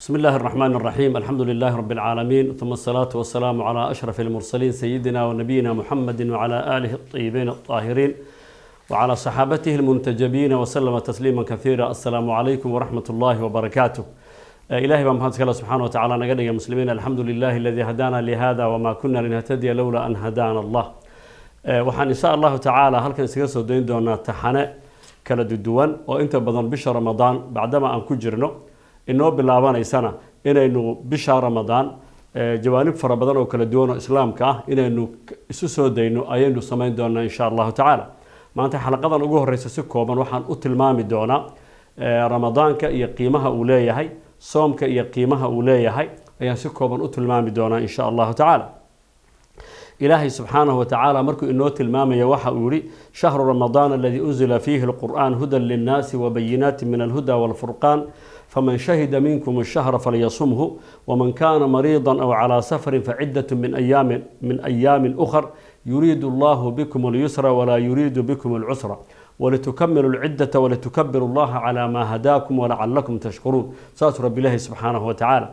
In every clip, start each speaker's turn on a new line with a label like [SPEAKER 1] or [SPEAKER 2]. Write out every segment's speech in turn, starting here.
[SPEAKER 1] بسم الله الرحمن الرحيم، الحمد لله رب العالمين، ثم الصلاة والسلام على أشرف المرسلين، سيدنا ونبينا محمد وعلى آله الطيبين الطاهرين وعلى صحابته المنتجبين وسلم تسليما كثيرا. السلام عليكم ورحمة الله وبركاته. إلهي baa mahad iskale subxaana wa tacaala naga dhigay muslimiin. Alxamdu lilahi aladii hadaana lihada wamaa kuna linahtadiya lowlaa an hadaana Allah. Waxaan insha Allahu tacaala halkan isaga soo dayn doonaa taxane kala duwan oo inta badan bisha Ramadaan bacdama aan ku jirno inoo bilaabanaysana inaynu bisha Ramadaan jawaanib fara badan oo kala duwan oo islaamka ah inaynu isu soo dayno ayaynu samayn doonaa insha Allahu tacaala. Maanta xalaqadan ugu horeysa si kooban waxaan u tilmaami doonaa Ramadaanka iyo qiimaha uu leeyahay, soomka iyo qiimaha uu leeyahay ayaan si kooban u tilmaami doonaa insha Allahu tacaala. Ilaahay subxaanahu watacaala markuu inoo tilmaamaya waxa uu yihi: شهر رمضان الذي أنزل فيه القرآن هدى للناس وبينات من الهدى والفرقان، فمن شهد منكم الشهر فليصمه، ومن كان مريضا أو على سفر فعدة من أيام أخر، يريد الله بكم اليسر ولا يريد بكم العسر، ولتكملوا العدة ولتكبروا الله على ما هداكم ولعلكم تشكرون. Saasuu rabbi ilaahi subxaanahu watacaala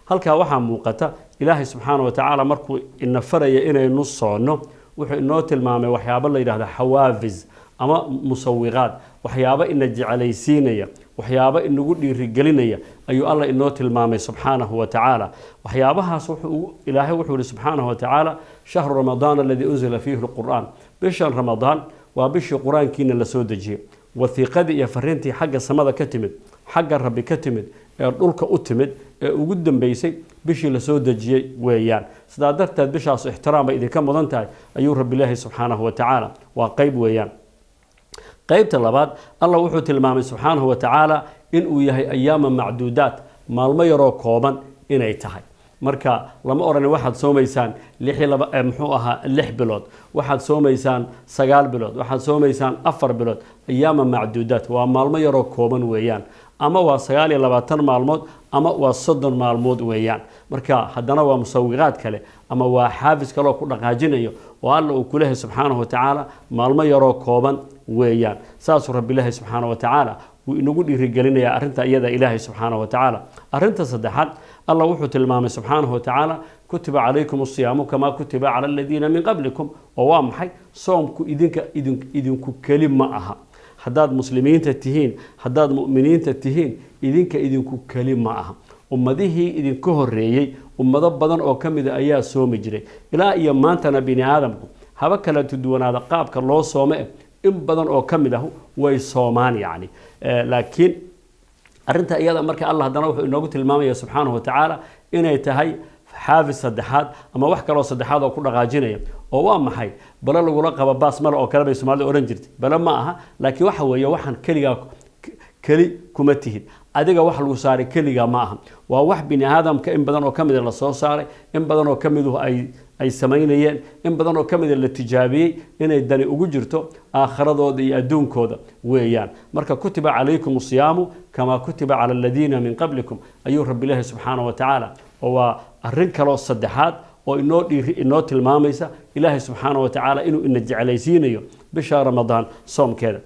[SPEAKER 1] halkaa waxaa muuqata, Ilaahay subxaana wa tacaala markuu ina faraya inaynu soonno, wuxuu inoo tilmaamay waxyaabo la yidhahda xawaafis ama musawiqaad, waxyaabo ina jeclaysiinaya, waxyaabo inagu dhiirigelinaya ayuu Alla inoo tilmaamay subxaanahu wa tacaala. Waxyaabahaas wuxuu Ilaahay wuxuu yihi subxaanahu wa tacaala: شهر رمضان الذي أنزل فيه القرآن. Bishan Ramadaan waa bishii qur-aankiina la soo dejiyey, wasiiqadii iyo fariintii xagga samada ka timid, xagga Rabbi ka timid ee dhulka u timid ee ugu dambeysay, bishii lasoo dejiyey weeyaan. Sidaa darteed bishaas ixtiraam bay idinka mudan tahay, ayuu Rabbilaahi subxaanahu wa tacaala. Waa qeyb weeyaan. Qeybta labaad, Alla wuxuu tilmaamay subxaanahu wa tacaala inuu yahay أياما معدودات, maalmo yaroo kooban inay tahay. Marka lama odhanin waxaad soomaysaan lix iyo laba, muxuu ahaa, 6 bilood, waxaad soomaysaan 9 bilood, waxaad soomaysaan 4 bilood. أياما معدودات waa maalmo yaroo kooban weeyaan, ama waa 29 maalmood ama waa 30 maalmood weeyaan. Marka haddana waa musawiqaad kale ama waa xaafis kaloo ku dhaqaajinayo oo Alla uu kulehay subxaanahu watacaala maalmo yaroo kooban weeyaan. Saasuu Rabbilaahi subxaanahu watacaala wuu inagu dhiirigelinayaa arrinta iyada Ilaahay subxaanahu watacaala. Arrinta saddexaad, Alla wuxuu tilmaamay subxaanahu watacaala: كتب عليكم الصيام كما كتب على الذين من قبلكم. Oo waa maxay? Soomku idinka idinku keli ma aha. Haddaad muslimiinta tihiin, haddaad mu'miniinta tihiin, idinka idinku keli ma aha. Ummadihii idinka horeeyey, ummado badan oo ka mida ayaa soomi jiray. Ilaa iyo maantana bini aadamku haba kala duwanaada qaabka loo soome, in badan oo ka mid ah way soomaan yacni. Laakiin arrinta iyada marka Allah haddana wuxuu inoogu tilmaamaya subxaanahu watacaala inay tahay xaafis saddexaad ama wax kaloo saddexaad oo ku dhaqaajinaya. Oo waa maxay? Bale lagula qaba baas male oo kale bay Soomaalida odhan jirtay. Bale ma aha, laakiin waxa weeye waxaan keligaa keli kuma tihid. Adiga wax lagu saaray keligaa ma aha, waa wax bini aadamka in badan oo ka mida lasoo saaray, in badan oo ka miduhu ay samaynayeen, in badan oo ka mida la tijaabiyey inay dani ugu jirto aakhiradooda iyo adduunkooda weeyaan. Marka كتب عليكم الصيام كما كتب على الذين من قبلكم ayuu Rabbilaahi subxaanahu watacaala, oo waa arrin kaloo saddexaad oo inoo dhiiri inoo tilmaamaysa Ilaahay subxaanahu watacaala inuu ina jeclaysiinayo bisha Ramadaan soomkeeda.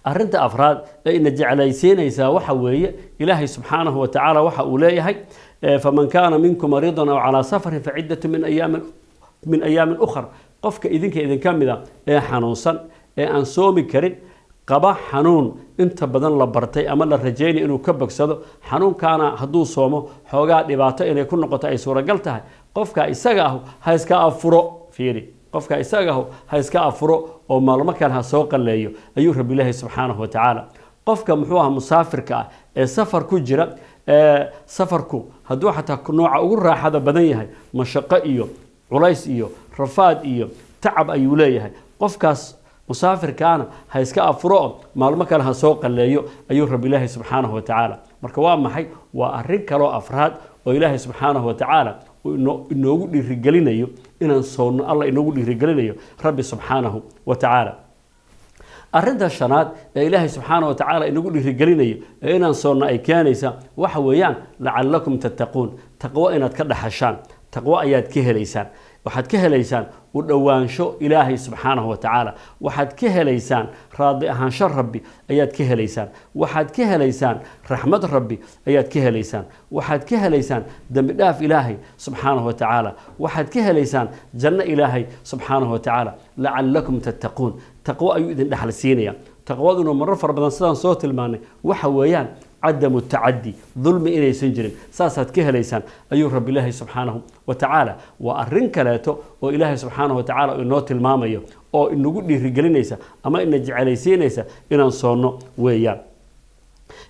[SPEAKER 1] Arrinta afraad ee ina jeclaysiinaysaa waxa weeye, Ilaahay subxaanahu watacaala waxa uu leeyahay: فمن كان منكم مريضا أو على سفر فعدة من أيام أخر. Qofka idinka idinka mida ee xanuunsan ee aan soomi karin, qaba xanuun inta badan la bartay ama la rajaynaya inuu ka bogsado, xanuunkaana hadduu soomo xoogaa dhibaato inay ku noqoto ay suuragal tahay, qofka isaga ah ha iska afuro. Fiiri, qofka isaga ah ha iska afuro oo maalmo kale ha soo qalleeyo, ayuu Rabbilaahi subxaanahu watacaala. Qofka muxuu ahaa musaafirka ah ee safar ku jira, safarku hadduu xataa nooca ugu raaxada badan yahay, mashaqo iyo culays iyo rafaad iyo tacab ayuu leeyahay. Qofkaas musaafirkaana ha iska afuro oo maalmo kale ha soo qalleeyo, ayuu Rabbilaahi subxaanahu watacaala. Marka waa maxay? Waa arrin kaloo afraad oo Ilaahay subxaanahu watacaala uu inoogu dhiirigelinayo inaan soonno, Alla inoogu dhiirigelinayo Rabbi subxaanahu watacaala. Arrinta shanaad ee Ilaahay subxaana wa tacaala inagu dhiirigelinayo ee inaan soonno ay keenaysa waxa weeyaan: لعلكم تتقون, taqwo inaad ka dhaxashaan. Taqwo ayaad ka helaysaan, waxaad ka helaysaan u dhowaansho Ilaahay subxaanahu wa tacaala, waxaad ka helaysaan raadi ahaansho Rabbi ayaad ka helaysaan, waxaad ka helaysaan raxmad Rabbi ayaad ka helaysaan, waxaad ka helaysaan dembi dhaaf Ilaahay subxaanahu wa tacaala, waxaad ka helaysaan janno Ilaahay subxaanahu wa tacaala. Lacalakum tattaquun, taqwo ayuu idin dhexal siinaya. Taqwaduna marar fara badan sidaan soo tilmaanay waxa weeyaan cadamu tacadi, dulmi inaysan jirin, saasaad ka helaysaan ayuu Rabbi Ilaahay subxaanahu wa tacaala. Waa arrin kaleeto oo Ilaahay subxaanahu wa tacaala inoo tilmaamayo oo inagu dhiirigelinaysa ama ina jecelaysiinaysa inaan soonno weeyaan.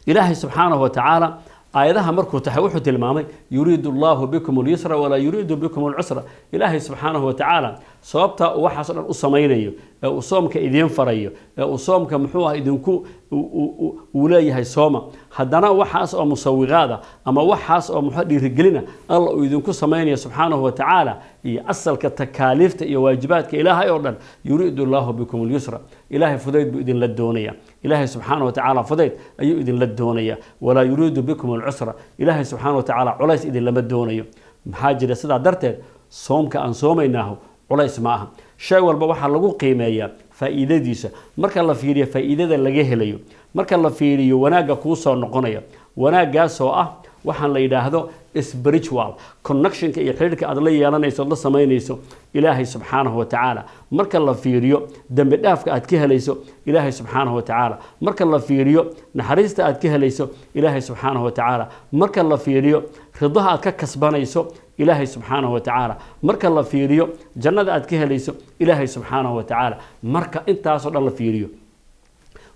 [SPEAKER 1] Ilaahay subxaanahu wa tacaala aayadaha markuu taxay wuxuu tilmaamay yuriidu Allahu bikum alyusra walaa yuriidu bikum alcusra. Ilaahay subxaanahu wa tacaala sababta uu waxaas oo dhan u samaynayo ee uu soomka idiin farayo ee uu soomka muxuu ah idinku uu leeyahay sooma, haddana waxaas oo musawiqaada ama waxaas oo muxuu dhiirigelina Alla uu idinku samaynayo subxaanahu wa tacaala, iyo asalka takaaliifta iyo waajibaadka Ilaahay oo dhan, yuriidu Allahu bikum alyusra, Ilaahay fudayd buu idinla doonaya. Ilaahay subxaanahu wa tacaala fudayd ayuu idinla doonaya. Walaa yuriidu bikum alcusra, Ilaahay subxaanahu wa tacaala culays idinlama doonayo. Maxaa jira? Sidaa darteed soomka aan soomaynaaho culays ma aha. Shay walba waxaa lagu qiimeeyaa faa'iidadiisa. Marka la fiiriyo faa'iidada laga helayo, marka la fiiriyo wanaagga kuu soo noqonaya, wanaaggaasoo ah waxaan la yidhaahdo spiritual connectionka iyo xidhiidhka aad la yeelanayso ood la samaynayso Ilaahay subxaanahu wa tacaala, marka la fiiriyo dembi dhaafka aad ka helayso Ilaahay subxaanahu wa tacaala, marka la fiiriyo naxariista aad ka helayso Ilaahay subxaanahu wa tacaala, marka la fiiriyo ridaha aad ka kasbanayso Ilaahay subxaanahu wa tacaala, marka la fiiriyo jannada aad ka helayso Ilaahay subxaanahu wa tacaala, marka intaasoo dhan la fiiriyo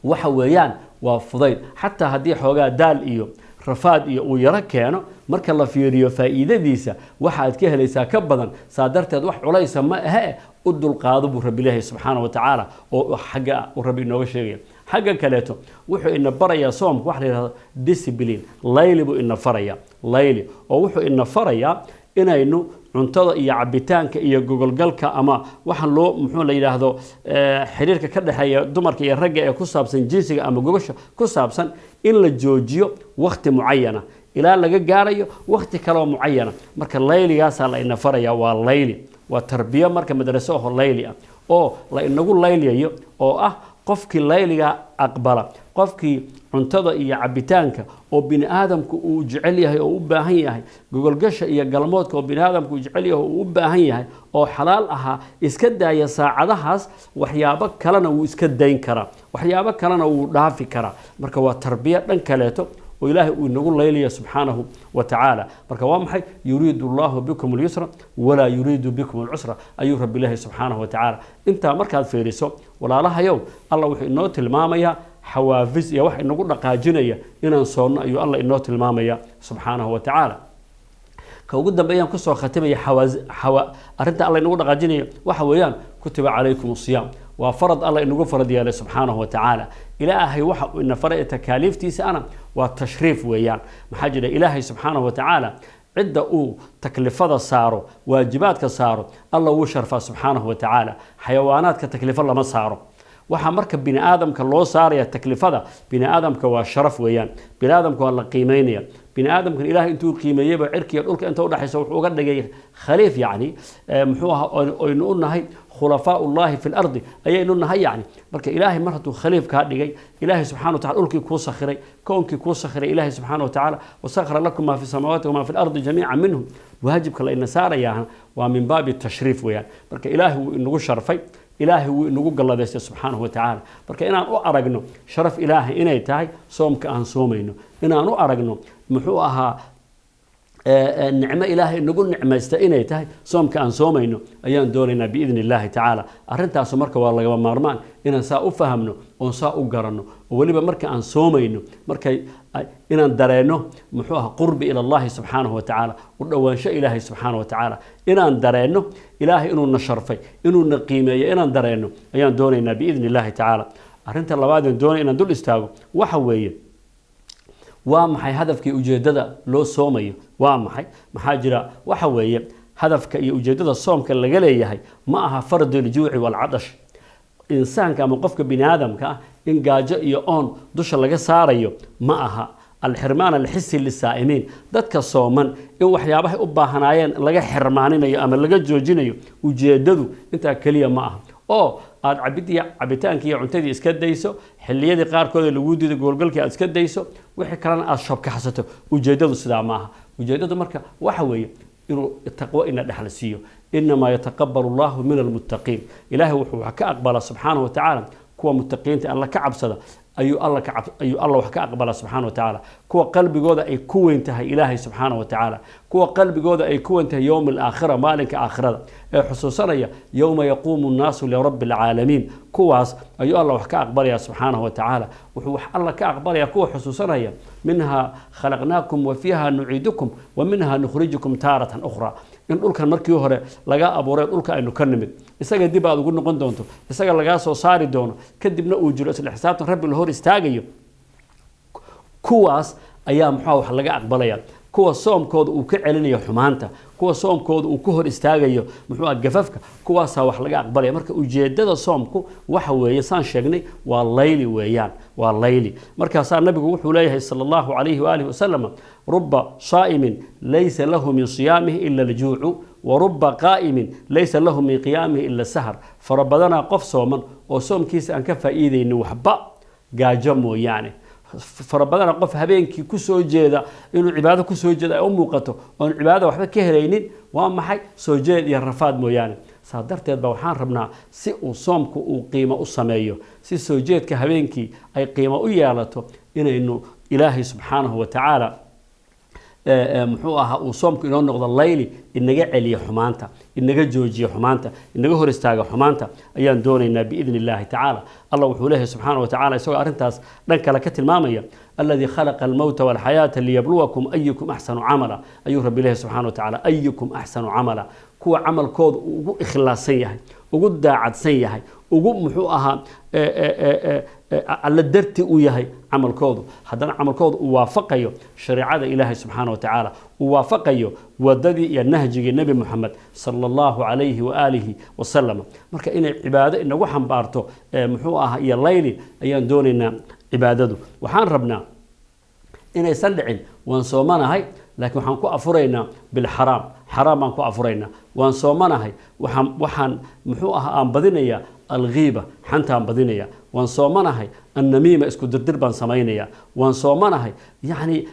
[SPEAKER 1] waxa weeyaan waa fudayd. Xataa haddii xoogaa daal iyo rafaad iyo uu yaro keeno, marka la fiiriyo faa'iidadiisa waxa aad ka helaysaa ka badan. Saa darteed wax culaysa ma ahe, u dulqaado buu Rabbi Ilaahay subxaanahu wa tacaala oo xagga uu Rabbi inooga sheegaya. Xagga kaleeto wuxuu ina barayaa soomka waxa la yidhahdo discipline, layli buu ina farayaa, layli oo wuxuu ina farayaa inaynu cuntada iyo cabitaanka iyo gogolgalka ama waxaan loo muxuu la yidhaahdo xiriirka ka dhexeeya dumarka iyo ragga ee ku saabsan jinsiga ama gogosha ku saabsan in la joojiyo wakhti mucayana ilaa laga gaarayo wakhti kaleoo mucayana. Marka layligaasaa la ina farayaa, waa layli, waa tarbiyo marka madraso aho layli ah oo la inagu layliyayo, oo ah qofkii layligaa aqbala, qofkii cuntada iyo cabitaanka oo bini aadamku uu jecel yahay oo u baahan yahay, gogolgasha iyo galmoodka oo bini aadamku uu jecel yahay oo uu u baahan yahay oo xalaal ahaa iska daaya saacadahaas, waxyaabo kalena wuu iska dayn karaa, waxyaabo kalena wuu dhaafi karaa. Marka waa tarbiya dhan kaleeto oo Ilaahay uu inagu laylaya subxaanahu wa tacaala. Marka waa maxay? Yuriidu Allahu bikum alyusra walaa yuriidu bikum alcusra ayuu Rabbi Ilaahay subxaanahu wa tacaala. Intaa markaad fiiriso walaalahayow, Alla wuxuu inoo tilmaamayaa xawaafis iyo wax inagu dhaqaajinaya inaan soonno ayuu Alla inoo tilmaamaya subxaanahu wa tacaala. Ka ugu dambeeyaan kusoo khatimaya arrinta Alla inagu dhaqaajinaya waxa weeyaan kutiba calaykum asiyaam, waa farad Alla inagu farad yeelay subxaanahu wa tacaala. Ilaahay waxa uu ina faray takaaliiftiisa ana waa tashriif weeyaan. Maxaa jira? Ilaahay subxaanahu wa tacaala cidda uu taklifada saaro, waajibaadka saaro, Alla wuu sharfaa subxaanahu wa tacaala. Xayawaanaadka taklifo lama saaro. Waxaa marka bini aadamka loo saaraya taklifada, bini aadamka waa sharaf weeyaan, bini aadamka waa la qiimeynaya. Bini aadamkan Ilaahay intuu qiimeeyeyba cirkiga dhulka inta udhexaysa wuxuu uga dhigay khaliif, yacni muxuu ahaa oynu u nahay khulafaa ullahi fi lardi ayaynu nahay yacni. Marka Ilaahay mar hadduu khaliif kaa dhigay, Ilaahay subxana wa tacala dhulkii kuu sakhiray, koonkii kuu sakhiray, Ilaahay subxaana wa tacaala wasakhara lakum maa fi samaawaati wamaa fi lardi jamiica minhu, waajibka la ina saarayaana waa min baabi tashriif weeyaan. Marka Ilaahay wuu inagu sharfay, Ilaahay wuu inagu galladaystay subxaanahu wa tacaala. Marka inaan u aragno sharaf Ilaahay inay tahay soomka aan soomayno, inaan u aragno muxuu ahaa nicmo Ilaahay inagu nicmaysta inay tahay soomka aan soomayno ayaan doonaynaa biidni Illaahi tacaala. Arrintaasu marka waa lagama maarmaan inaan saa u fahamno oon saa u garanno, oo weliba marka aan soomayno markay inaan dareenno muxuu ahaa qurbi ila Allahi subxaanahu wa tacaala, u dhowaansho Ilaahay subxaanahu wa tacaala, inaan dareenno Ilaahay inuuna sharfay, inuuna qiimeeyo, inaan dareenno ayaan doonaynaa biidni Illaahi tacaala. Arrinta labaadeen doonay inaan dul istaago waxa weeye waa maxay hadafkii ujeeddada loo soomayo? Waa maxay? Maxaa jira? Waxa weeye hadafka iyo ujeeddada soomka laga leeyahay ma aha farduljuuci waalcadash, insaanka ama qofka bini aadamka ah in gaajo iyo oon dusha laga saarayo ma aha. Alxirmaan alxisi lisaa'imiin, dadka sooman in waxyaabahay u baahanaayeen laga xirmaaninayo ama laga joojinayo, ujeedadu intaa keliya ma aha oo aad cabidii, cabitaankii iyo cuntadii iska dayso, xilliyadii qaarkood lagu diiday goolgalkii aad iska dayso, wixii kalena aad shabkaxsato. Ujeedadu sidaa ma aha. Ujeedadu marka waxa weeye inuu taqwo ina dhexla siiyo. Inamaa yataqabalu allahu min almuttaqiin. Ilaahay wuxuu wax ka aqbalaa subxaanahu wa tacaala kuwa muttaqiinta, Alla ka cabsada ayuu Alla ka ayuu Alla wax ka aqbalaa subxaana wa tacaala, kuwa qalbigooda ay ku weyn tahay Ilaahay subxaana wa tacaala, kuwa qalbigooda ay ku weyn tahay yowm alaakhira, maalinka aakhirada, ee xusuusanaya yowma yaquumu nnaasu lirabbi alcaalamiin. Kuwaas ayuu Alla wax ka aqbalaya subxaanahu wa tacaala. Wuxuu wax Alla ka aqbalaya kuwa xusuusanaya minhaa khalaqnaakum wa fiiha nuciidukum wa minhaa nukhrijukum taaratan ukhraa, in dhulkan markii hore laga abuuray, dhulka aynu ka nimid, isaga dib aad ugu noqon doonto, isaga lagaa soo saari doono, kadibna uu jiro isla xisaabtan Rabbi la hor istaagayo. Kuwaas ayaa muxua wax laga aqbalaya, kuwa soomkooda uu ka celinayo xumaanta, kuwa soomkooda uu ka hor istaagayo muxuu gafafka, kuwaasaa wax laga aqbalaya. Marka ujeedada soomku waxa weeye, saan sheegnay, waa layli weeyaan, waa layli. Markaasaa Nabigu wuxuu leeyahay sala allahu calayhi waalihi wasalam: ruba saa'imin laysa lahu min siyaamihi ila aljuucu, waruba qaa'imin laysa lahu min qiyaamihi ila sahar. Fara badanaa qof sooman oo soomkiisa aan ka faa'iidaynin waxba, gaajo mooyaane. Fara badana qof habeenkii kusoo jeeda, inuu cibaado kusoo jeeda ay u muuqato, oon cibaadada waxba ka helaynin. Waa maxay? Soo jeed iyo rafaad mooyaane. Saa darteed ba waxaan rabnaa, si uu soomku uu qiimo u sameeyo, si soo jeedka habeenkii ay qiimo u yeelato, inaynu Ilaahay subxaanahu wa tacaala muxuu ahaa uu soomku inoo noqdo layli inaga celiya xumaanta, inaga joojiya xumaanta, inaga hor istaaga xumaanta ayaan doonaynaa biidni illaahi tacaala. Allah wuxuu leeyahay subxaana wa tacala, isagoo arrintaas dhan kale ka tilmaamaya: aladii khalaqa almowta walxayaata liyabluwakum ayukum axsanu camala, ayuu Rabbi leeyahay subxana wa tacala. Ayukum axsanu camala, kuwa camalkooda uu ugu ikhlaasan yahay, ugu daacadsan yahay, ugu muxuu ahaa Alla darti uu yahay camalkoodu, haddana camalkoodu uu waafaqayo shareecada Ilaahay subxaana wa tacaala, uu waafaqayo wadadii iyo nahjigii Nebi Moxamed sala allahu calayhi waaalihi wasalam. Marka inay cibaado inagu xambaarto muxuu ahaa iyo layli ayaan doonaynaa cibaadadu. Waxaan rabnaa inaysan dhicin waan soomanahay laakiin waxaan ku afuraynaa bilxaraam, xaraam baan ku afuraynaa. Waan soomanahay, waxaan muxuu ahaa aan badinayaa alghiiba, xantaan badinaya. Waan soomanahay, annamiima, isku dirdir baan samaynaya. Waan soomanahay, yacni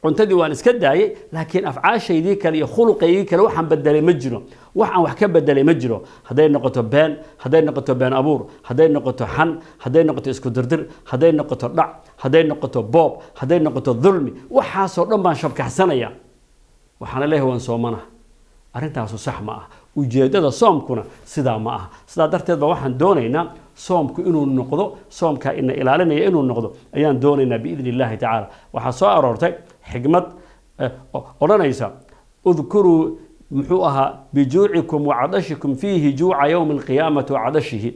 [SPEAKER 1] cuntadii waan iska daayay, laakiin afcaashaydii kale iyo khuluqaygii kale waxaan bedelay ma jiro, wax aan wax ka bedelay ma jiro. Hadday noqoto been, hadday noqoto been abuur, hadday noqoto xan, hadday noqoto isku dirdir, hadday noqoto dhac, hadday noqoto boob, hadday noqoto dulmi, waxaasoo dhan baan shabkaxsanaya, waxaana leeyahay waan soomanaha. Arrintaasu sax ma ah, ujeeddada soomkuna sidaa ma aha. Sidaa darteed ba waxaan doonaynaa soomku inuu noqdo soomkaa ina ilaalinaya inuu noqdo ayaan doonaynaa biidni illaahi tacaala. Waxaa soo aroortay xikmad odhanaysa: udkuruu muxuu ahaa bijuucikum wacadashikum fiihi juuca yowmi alqiyaamati wacadashihi.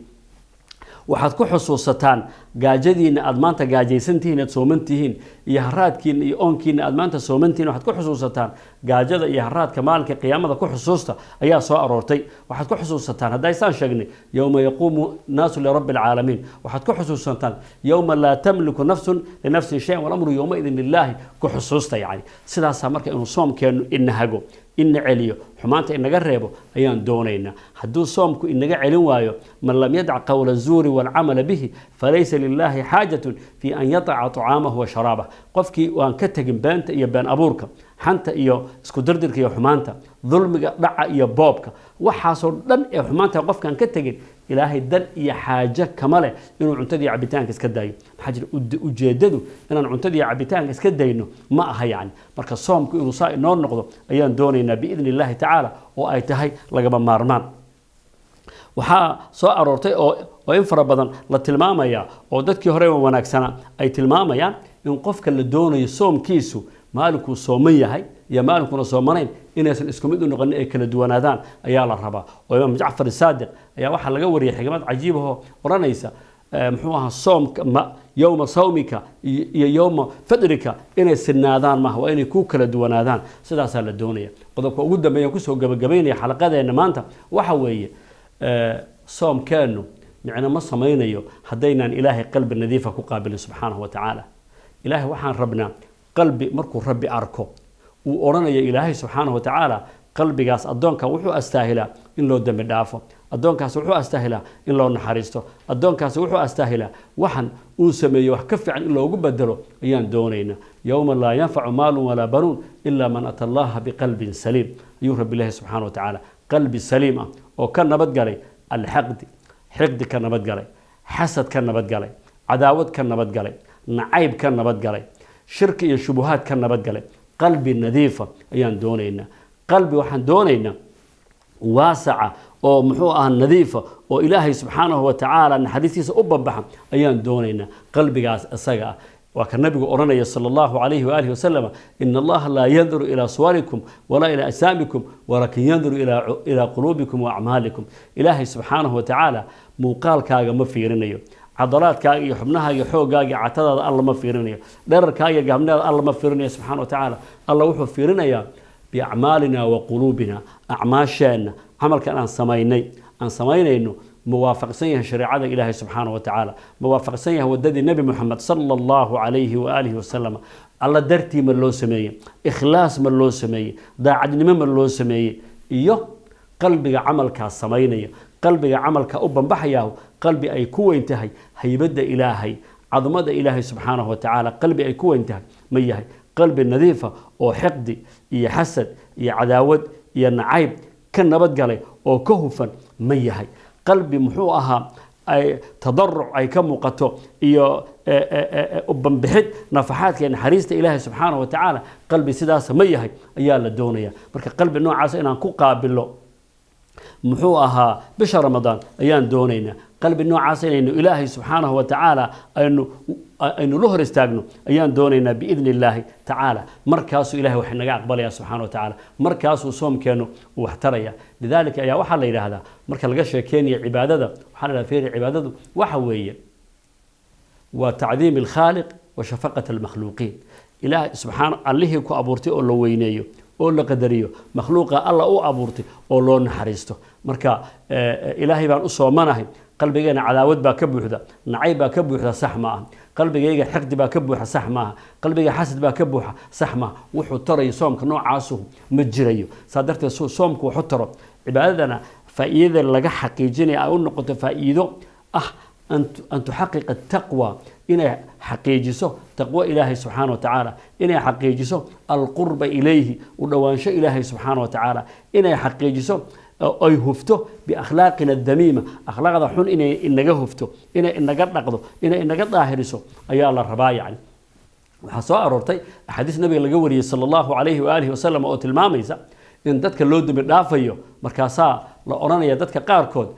[SPEAKER 1] Waxaad ku xusuusataan gaajadiina aada maanta gaajaysantihiin, aad sooman tihiin, iyo haraadkiina iyo oonkiina aad maanta soomantihiin. Waxaad ku xusuusataan gaajada iyo haraadka maalinka qiyaamada, ku xusuusta ayaa soo aroortay. Waxaad ku xusuusataan haddaysaan sheegnay yowma yaquumu naasu lirabbi alcaalamiin. Waxaad ku xusuusataan yowma laa tamliku nafsun linafsin shayan walamru yowmaidin lilaahi, ku xusuusta. Yacni sidaasaa marka inuu soomkeennu ina hago, ina celiyo xumaanta, inaga reebo ayaan doonaynaa. Hadduu soomku inaga celin waayo, man lam yadac qowla zuuri walcamala bihi falaysa lilaahi xaajatun fi an yataca طacaamahu wa sharaabah. Qofkii waan ka tegin beenta iyo been abuurka, xanta iyo isku dirdirka iyo xumaanta, dulmiga, dhaca iyo boobka, waxaasoo dhan ee xumaanta qofkaan ka tegin, Ilaahay dan iyo xaajo kama leh inuu cuntadii cabitaanka iska daayo. Maxaa jira? Ujeedadu inaan cuntadii cabitaanka iska dayno ma aha. Yacni marka soomku inuu saa inoo noqdo ayaan doonaynaa biidni illaahi tacaala, oo ay tahay lagama maarmaan. Waxaa soo aroortay oo in fara badan la tilmaamayaa, oo dadkii hore wanaagsanaa ay tilmaamayaan, in qofka la doonayo soomkiisu maalinkuu sooman yahay iyo maalinkuna soomanayn inaysan isku mid u noqonin, ay kala duwanaadaan ayaa la rabaa. Oo Imaam Jacfar Saadiq ayaa waxaa laga wariyay xikmad cajiib ahoo odhanaysa muxuu ahaa soomka yowma sawmika iyo yowma fadrika inay sinaadaan maaha, waa inay ku kala duwanaadaan. Sidaasaa la doonaya. Qodobka ugu dambeeya kusoo gabagabaynaya xalaqadeenna maanta waxa weeye: soomkeennu micno ma samaynayo haddaynaan Ilaahay qalbi nadiifa ku qaabilin subxaanahu wa tacaala. Ilaahay waxaan rabnaa qalbi markuu Rabbi arko uu odhanayo Ilaahay subxaanahu watacaala, qalbigaas addoonka wuxuu astaahilaa in loo dembi dhaafo, addoonkaas wuxuu astaahilaa in loo naxariisto, addoonkaas wuxuu astaahilaa waxan uu sameeyey wax ka fiican in loogu bedelo ayaan doonaynaa. Yowma laa yanfacu maalun walaa banuun ilaa man ata Allaha biqalbin saliim, ayuu Rabbi ilaahi subxaana wa tacaala. Qalbi saliim ah oo ka nabadgalay alxaqdi, xiqdi ka nabadgalay, xasad ka nabadgalay, cadaawad ka nabadgalay, nacayb ka nabadgalay, shirki iyo shubuhaad ka nabadgalay, qalbi nadiifa ayaan doonaynaa. Qalbi waxaan doonaynaa waasaca oo muxuu ahaa nadiifa oo Ilaahay subxaanahu wa tacaala naxariistiisa u banbaxa ayaan doonaynaa. Qalbigaas isaga ah waa ka nabigu odhanaya sala Allahu calayhi waalihi wasalam: ina Allaha laa yanduru ilaa suwarikum walaa ilaa ajsaamikum, walaakin yanduru ilaa quluubikum wa acmaalikum. Ilaahay subxaanahu wa tacaala muuqaalkaaga ma fiirinayo, cadalaadkaaga iyo xubnahaaga iyo xooggaaga iyo catadaada Alla ma fiirinayo, dherarkaaga iyo gaabnidaada Alla ma fiirinayo subxana wa tacaala. Alla wuxuu fiirinayaa biacmaalina wa quluubina, acmaasheenna, camalkan aan samaynay, aan samaynayno, ma waafaqsan yahay shareecada Ilaahay subxaana wa tacaala? Ma waafaqsan yahay wadadii Nebi Moxamed sala Allahu calayhi waaalihi wasalam? Alla dartii ma loo sameeyey? Ikhlaas ma loo sameeyey? Daacadnimo ma loo sameeyey? Iyo qalbiga camalkaa samaynaya, qalbiga camalka u banbaxayaa, qalbi ay ku weyn tahay haybadda Ilaahay, cadamada Ilaahay subxaanahu wa tacaala, qalbi ay ku weyn tahay ma yahay? Qalbi nadiifa oo xiqdi iyo xasad iyo cadaawad iyo nacayb ka nabadgalay oo ka hufan ma yahay? Qalbi muxuu ahaa ay tadaruc ay ka muuqato iyo banbixid nafaxaadka iyo naxariista Ilaahay subxaanahu wa tacaala, qalbi sidaas ma yahay ayaa la doonaya. Marka qalbi noocaas inaan ku qaabilo muxuu ahaa bisha Ramadaan ayaan doonaynaa. Qalbi noocaas inaynu Ilaahay subxaanahu wa tacaala aynu la hor istaagno ayaan doonaynaa biidni Illaahi tacaala. Markaasuu Ilahay wax inaga aqbalaya subxana wa tacaala, markaasuu soomkeennu uu wax taraya. Lidaalika ayaa waxaa la yidhaahdaa marka laga sheekeynaya cibaadada, waxaa la yidhahda fiiri, cibaadadu waxa weeye waa tacdiim alkhaaliq wa shafaqat almakhluuqiin. Ilaah subxaan Allihii ku abuurtay oo la weyneeyo oo la qadariyo, makhluuqa Alla u abuurtay oo loo naxariisto. Marka Ilaahay baan u soomanahay, qalbigeena cadaawad baa ka buuxda, nacayb baa ka buuxda, sax ma aha. Qalbigayga xiqdi baa ka buuxa, sax maaha. Qalbiga xasad baa ka buuxa, sax maaha. Wuxuu tarayo soomka noocaasu ma jirayo. Saa darteed soomku wuxu taro, cibaadadana faa'iidada laga xaqiijinaya ay u noqoto faa'iido ah an tuxaqiqa taqwa, inay xaqiijiso taqwo Ilaahay subxaana wa tacaala, inay xaqiijiso alqurba ilayhi, u dhowaansho Ilaahay subxaana wa tacaala, inay xaqiijiso ay hufto biakhlaaqina adamiima, akhlaaqda xun inay inaga hufto, inay inaga dhaqdo, inay inaga daahiriso ayaa la rabaa. Yacni waxaa soo aroortay axaadiis nabiga laga wariyey sala Allahu calayhi waalihi wasalam oo tilmaamaysa in dadka loo dembi dhaafayo. Markaasaa la odhanaya dadka qaarkood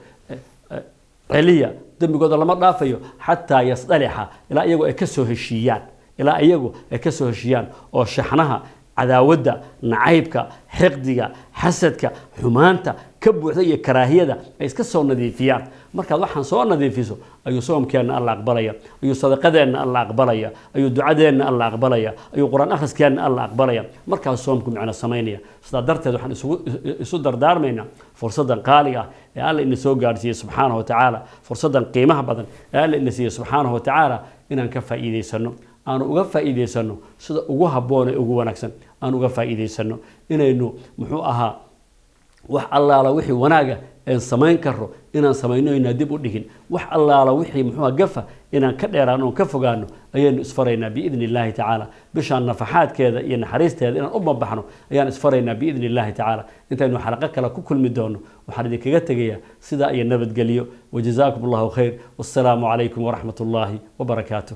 [SPEAKER 1] celiya, dembigooda lama dhaafayo xataa yasdalixa, ilaa iyagu ay ka soo heshiiyaan, ilaa iyagu ay ka soo heshiiyaan oo shaxnaha cadaawadda, nacaybka, xiqdiga, xasadka, xumaanta ka buuxda iyo karaahiyada ay iska soo nadiifiyaan. Markaad waxaan soo nadiifiso ayuu soomkeenna Alla aqbalaya, ayuu sadaqadeenna Alla aqbalaya, ayuu ducadeenna Alla aqbalaya, ayuu Qur-aan akhriskeenna Alla aqbalaya. Markaas soomku micno samaynaya. Sidaa darteed waxaan isu dardaarmaynaa fursaddan qaaliga ah ee Alla ina soo gaadhsiiyey subxaanahu wa tacaala, fursaddan qiimaha badan ee Alla ina siiyey subxaanahu wa tacaala, inaan ka faa'iidaysano, aanu uga faa'iidaysano sida ugu habboon ee ugu wanaagsan aan uga faa'iidaysano, inaynu muxuu ahaa wax allaala wixii wanaaga een samayn karo inaan samayno, inaan dib u dhigin wax allaala wixii muxuu gafa inaan ka dheeraano oon ka fogaano ayaynu isfaraynaa biidni Illaahi tacaala. Bishaan nafaxaadkeeda iyo naxariisteeda inaan u banbaxno ayaan isfaraynaa biidni Illaahi tacaala. Intaynu xalaqo kale ku kulmi doono waxaan idinkaga tegayaa sidaa iyo nabadgelyo. Wajazaakum Allahu khayr, wassalaamu calaykum waraxmat ullaahi wabarakaatuh.